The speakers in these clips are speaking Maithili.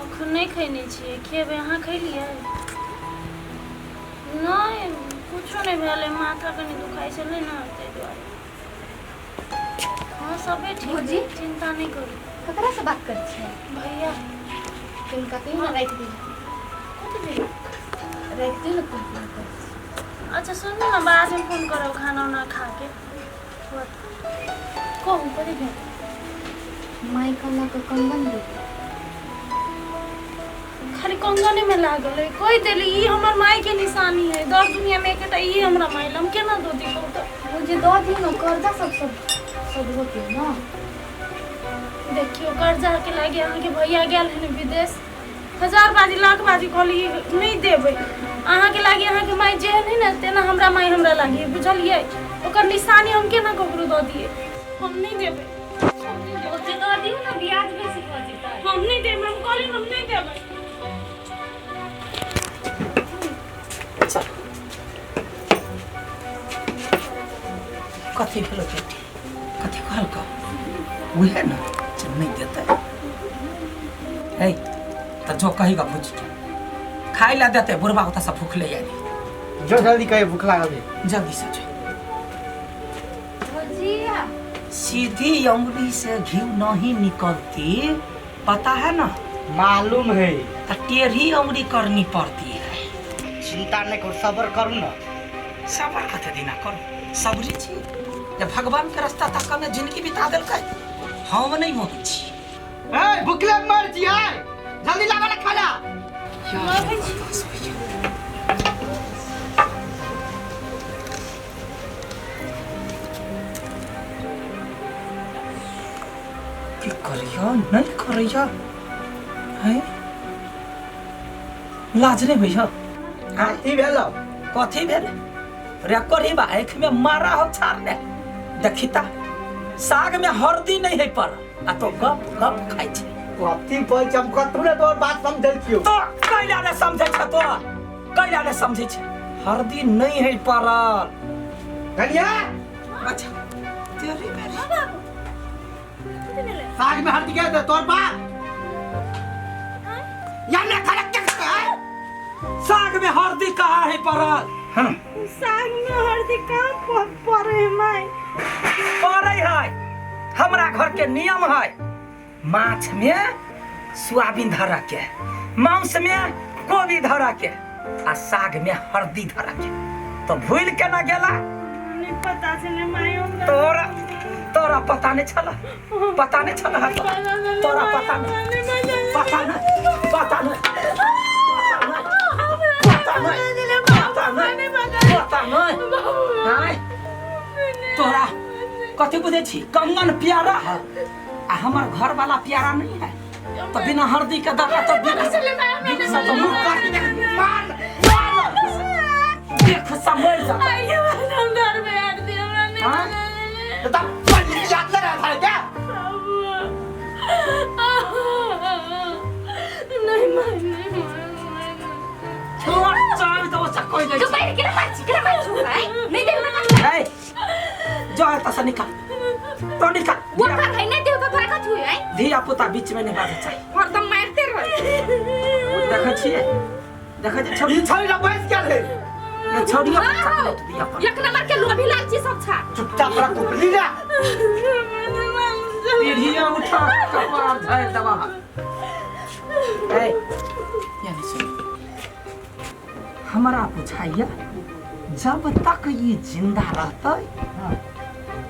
अखन नहि खैने छियै, खेबै। अहाँ खैलियै? नहि, कुछो नहि भेलै, माथा कनि दुखाइ छलै ने, ताहि दुआरे। हँ, सबे ठीक भौजी? है, चिंता नहि करू। ककरा से बात करै छियै? भैया। तिनका कहियो ने राखि दियौ। कथी भेल? राखि दियौ ने, फोन फोन करै छी। अच्छा सुनू ने, बादमे फोन करब, खाना उना खा के। कहू, कथी भेल? माय कहलक कंगन दे। खाली कंगने में लागल है। कहि देली, ई हमर माय के निशानी है, दर दुनिया में एकेटा ई हमरा माय हम केना दऽ दी, कहू तऽ? भौजी, दऽ दियौ ने, कर्जा सब सब सधबो के ने। देखियौ, कर्जा के लागे अहाँके भैया गेल है विदेश। हजार बाजी लाख बाजी कहली, नहि देबै। अहाँके लागे अहाँके माय जेहन है ने, तेना हमरा माय हमरा लागे, बुझलियै? ओकर निशानी हम केना ककरो दऽ दियै? हम नहि देबै, हम नहि देबै। भौजी, दऽ दियौ ने, ब्याज बेसी भऽ जेतै। हम नहि देबै, हम कहली, हम नहि देबै। चल, कथी भेलो बेटी? कथी कहलकौ? उहे ने जे नहि देतै है तऽ जो कही गा बुझ के खाइ ला देतै। बुढ़बा ओतऽ से भूखले आयल। जो जल्दी कहे, भूख लागल है। जल्दी से जो। भौजी। सीधी उंगली से घी नहीं निकलती, पता है ना? मालूम है। तो टेढ़ी उंगली करनी पड़ती है। चिंता नहीं करू, सब्र करू ना। सबर कते दिना करू? सबरी छी जे भगवान के रास्ता तक में जिंदगी बिता देलकै, हम नहीं मोहन छी। ए, भूखले मर छी है, जल्दी लावा ना खाना। लबै छी। की करिया नहीं करैया है, लाज नहीं भैया? कथी भेल? कथी भेल रे करीबा? आँखि में मारा हो छाड़ने। देखी ता, साग में हरदी नहीं है पर आ तो गप गप खाइ छै। कथी बोल छी? हम कतू ने तोर बात समझै छियौ। तो कैला ने समझै छ? तो कैला ने समझै छ? हरदी नहीं है पड़ल। कनिया। अच्छा तेरी मेरी। साग में हरदी के दे तोर बाप या ने खाना के है? साग में हरदी कहाँ है पड़ल? हाँ। साग में हरदी कहाँ पड़े है माय? पड़ै है। हमरा घर के नियम है, माछ में सोयाबीन धरा के, मांस में कोबी धरा के आ साग में हरदी धरा के। तो भूल केना गेला? नहीं पता छलै माय हमरा। तोरा तोरा पता नहीं छला? पता नहीं छला है तोरा? तोरा पता नहीं? पता नहीं? पता नहीं? पता नहीं? पता नहीं? पता नहीं? आँय? तोरा कथी बुझै छी? कंगन प्यारा है आ हमर घर वाला प्यारा नहीं है? तो बिना हरदी के दवा तो बिना बिना तो मुंह काट के मार मार, देख समझ जा। आइए, हम घर में हरदी हमरा नहीं हाँ? पता छलै। तो तब पढ़ याद न रहा था क्या? नहीं माय, नहीं माय, माय। तोर चाल तो कोई जो नहीं। पहिले केना मारै छी, केना मारै छी हुनका, आँय? नहि देब हमरा। ए, जो एतऽ से निकल, तो निकल। वो खा खाइ नहि देब तऽ तोरा कथी होइ, आँय? धिया पुता बीच में नहीं बाजऽ चाही। हरदम मारिते रहै। देखै छियै, देखै छियै छौड़ी? ई छौड़ी ला बैस गेल है। ये छौड़ियो पर चॉकलेट दिया पर। एक नंबर के लोभी लालची सब छा। चुपचाप रख टोपली ला। पीढ़िया उठा कपार झाड़ दबा। ए, यानी सुन, हमरा बुझाइया जब तक ये जिंदा रहतै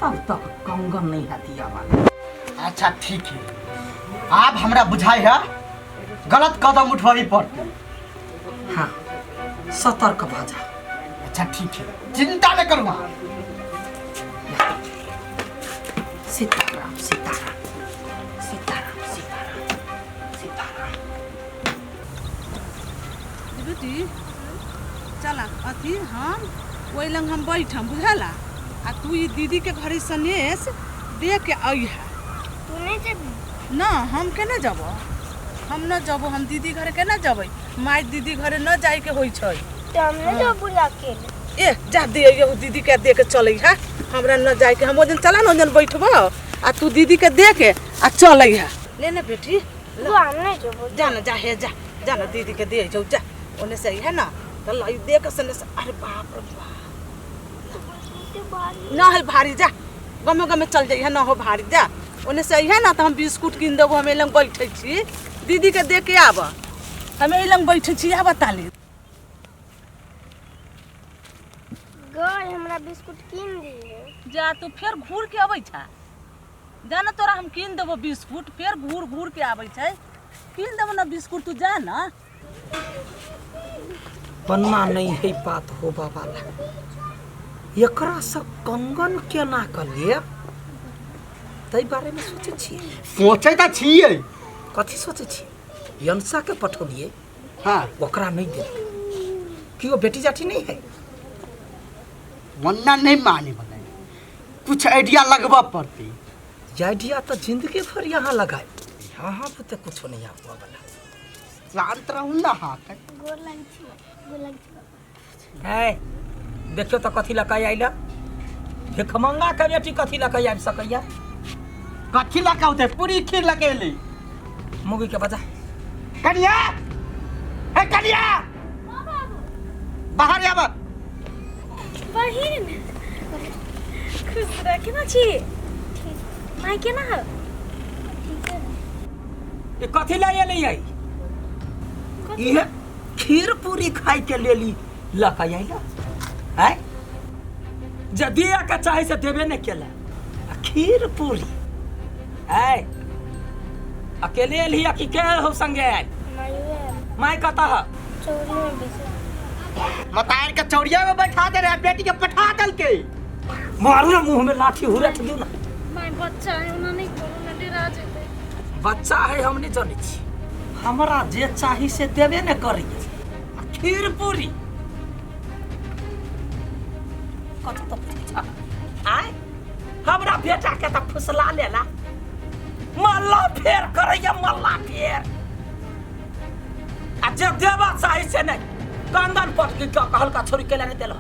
तब तक कंगन नहीं है दिया वाला। अच्छा ठीक है, आब हमरा बुझाइ है गलत कदम उठबही पड़तै। हाँ, सतर्क भऽ जा। अच्छा ठीक है, चिंता नहीं करू अहाँ। सीताराम सीताराम सीताराम सीताराम सीताराम। बेटी, चला अथी हम ओहि लग हम बैठम, बुझला? आ तू ई दीदी के घरे सनेस दे के अइहा। तू नहीं जेबही? न, हम केना जबो? हम न जबो। हम दीदी घरे केना जबै? माय दीदी घरे न जाय के होइ छै। तो हम नहीं जाओ बुला अकेले। ए, जा दे यहू दीदी के दे के चलै हा, हमरा न जाय के। हम ओजन चला न, ओजन बैठबो आ तू दीदी के दे के आ चलै हा। ले ना बेटी। वो हम नहीं जेबो। जा ना, जा हे जा, जा ना दीदी के दे जाऊ जा। ओने से है ना तो लाई दे के सने से। अरे बाप रे बाप, ना है भारी, जा गमे गमे चल जाइए ना हो भारी, जा ओने से है ना तो हम बिस्कुट किन देबो। हम लंग बैठे छी, दीदी के दे के आब, हम एहि लंग बैठे छी, आब ताली। गई हमरा बिस्कुट किन दिए। जा तू फेर घूर के अबै छा, जा ना तोरा हम किन देबो बिस्कुट, फेर घूर घूर के आबै छै, किन देबो ना बिस्कुट, तू जा ना। पन्ना नहीं है बात हो बाबा ला, एकरा से कंगन केना के लेब ताहि बारे में सोचै छियै। सोचै तऽ छियै। कथी सोचै छियै? यंसा के पठौलियै। हाँ। ओकरा नहीं देलकै, केओ बेटी जाटी नहीं है। वन्ना नहीं माने वाला है, कुछ आइडिया लगबऽ पड़तै। आइडिया तो जिंदगी भर यहाँ लगाए, यहाँ पे तो कुछ नहीं आबऽ वाला। शांत रहू ना। हाथ गोर लागै छी, गोर लागै छी। है देखियो तो कथी लऽ के आइल, भिखमंगा के बेटी कथी लऽ के आबि सकैया? कथी लऽ के औतै? पूरी खीर लऽ के एलै। मुगी के बजा। कनिया, हे कनिया, बाहर आब। बहिन खुश रह, केना छी? माय केना है? ठीक है। ई कथी लऽ एलै है? इहे खीर पूरी खाइ के लेली लऽ के आइल है। जे दिया के चाहे से देबे नहीं केला, आ खीर पूरी है। अकेले एलही कि के हो संगे आयल? माय माय कतऽ है? चौरी में बेचे। मतार के चौरिया में बैठा दे रहे, बेटी के पठा देलकै। मारू ना मुंह में लाठी हुरट दियौ ना। माय बच्चा है, ओना नहीं करू ना, डरा जेतै। बच्चा है हम नहीं जानै छी, हमरा जे चाही से देबे ने करैया। आ खीर पूरी कथी तऽ पूछै छह? आय हमरा बेटा के तऽ फुसला लेला, मल्ला फेर करैया, मल्ला फेर। आ जे देबा चाही से नहीं, कंगन पटकी के कहलका छोरी केला नहीं देलह।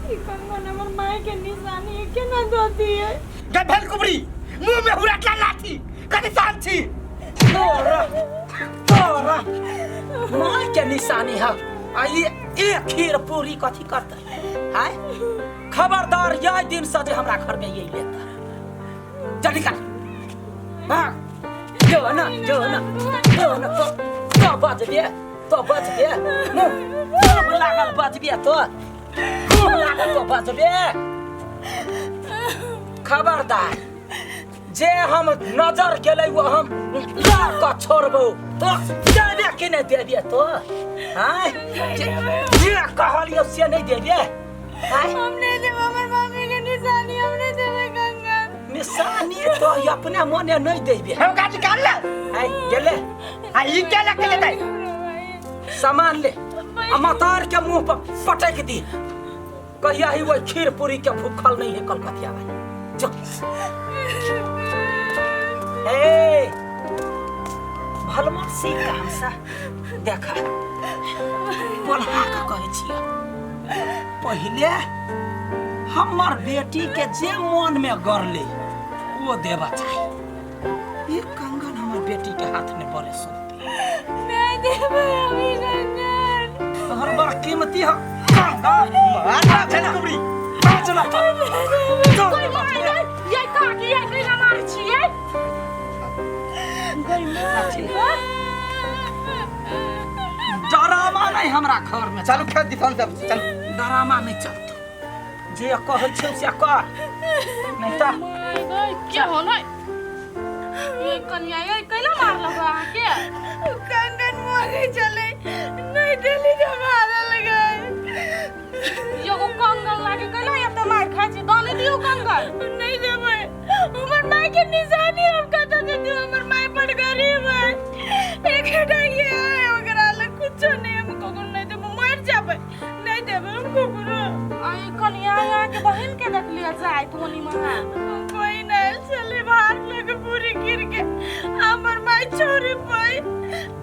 ई कंगन हमर माय के निशानी है, केना दऽ दियै? गे भेल कुबरी, मुंह में हुरटला लाठी, कथी शान छी? तोरा तोरा माय के निशानी है, आ ये खीर पूरी कथी करतै? हाय खबरदार, यही दिन से जे हमरा घर में यही लेता। चल निकल। हाँ जो ना, जो ना, जो ना, तो बजबे, तो बजबे, मुँह लागल बजबे, तो मुँह लागल तो बजबे। खबरदार जे हम नजर गेलै वो हम ला के छोड़बो, तो देबे कि नहीं देबे तो? हाँ जे कहलियो से नहीं देबे? हम नहीं देबै हमर मम्मी के निशानी, हम नहीं देबै कंगन। निशानी तो अपने मने नहीं देबे। हम का निकाल ले। आय गेले, आ ई के लऽ के जेतै? सामान ले आ मतार के मुंह पर पटक दी, कहिया ही वो खीर पूरी के भूखल नहीं है कलकतिया वाली। जो ए भलमन सी काम से देखा बोलहा के कहै छियै, पहिले हमर बेटी के जे मन में गरले वो देबा चाही। ये कंगन हमर बेटी के हाथ में बड़े सोते। नहीं देबै अभी कंगन, तोहर बड़ कीमती है कंगन। मार भेल कुबरी, बाजला तो ये काकी ये कैला मारै छियै? डरामा नहीं हमरा घर में। चलू खेत दिसन सब, चल। डरामा नहीं चलतो, जे कहै छै से कर, नहीं तऽ के होलै? ये कनिया ये कैला मारलक अहाँके? कंगन मारे चले नहीं देली जे मारे लगै। एगो कंगन लागे कैला एते मार खाइ छी? दाने दियौ कंगन। नहीं देबै, हमर माय के निशानी हम कतऽ देतियौ? हमर माय बड़ गरीब है, एकटा ये है, ओकरा लग कुछो नहीं, हम ककरो नहीं देबै, मरि जेबै, नहीं देबै हम ककरो। आई कनिया अहाँके बहिन के देखलियै जाइत ओनी महा, कोई नहीं चले बाहर लगे पूरी गिर के हमर माय छोरी पाई,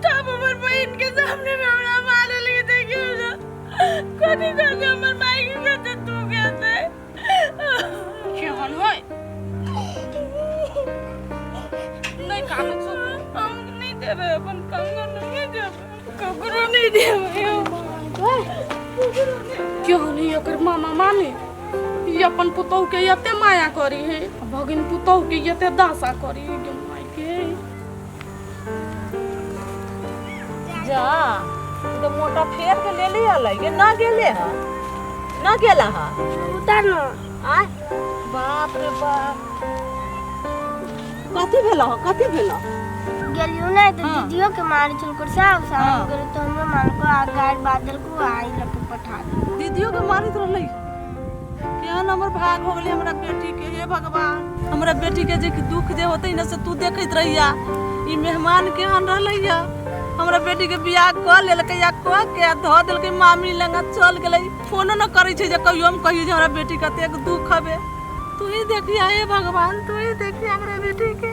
तब हमर बहिन के सामने में हमरा मारे लगे। देखियो ना कथी कर हमर माय के कहते तू कहते केहन होय? नहीं कानू। देबै अपन कंगन नहि देबै, ककरो नहि देबै। क्यों नहीं ओकर मामा मामी ई अपन पुतोह के एते माया करी है, भगिन पुतोह के एते दासा करी है गे माय के। जा ई तो मोटा फेर के लेले अलै ये ना गेले ह, ना गेला ह। उतार न। आय बाप रे बाप, कथी भेल ह, कथी भेल? गेलियो नहीं तो हाँ। दीदियों के मारे छल कर साहब हाँ। साहब गेल तो हमरो मालको आ गाड़ बादल को आई लके पठा दे। दीदियों के मारित रहलै। केहन हमर भाग हो गेलै हमरा बेटी के। हे भगवान, हमरा बेटी के जे दुख जे होतै न से तू देखैत रहिया। ई मेहमान केहन रहलै ह, हमरा बेटी के बियाह कऽ लेलकै आ कऽ के आ धऽ देलकै मामी लग आ चल गेलै। फोनो न करै छै जे कहियो हम कहियो जे हमरा बेटी कतेक दुख हबे। तू ही देखिया हे भगवान, तू ही देखिया हमरा बेटी के।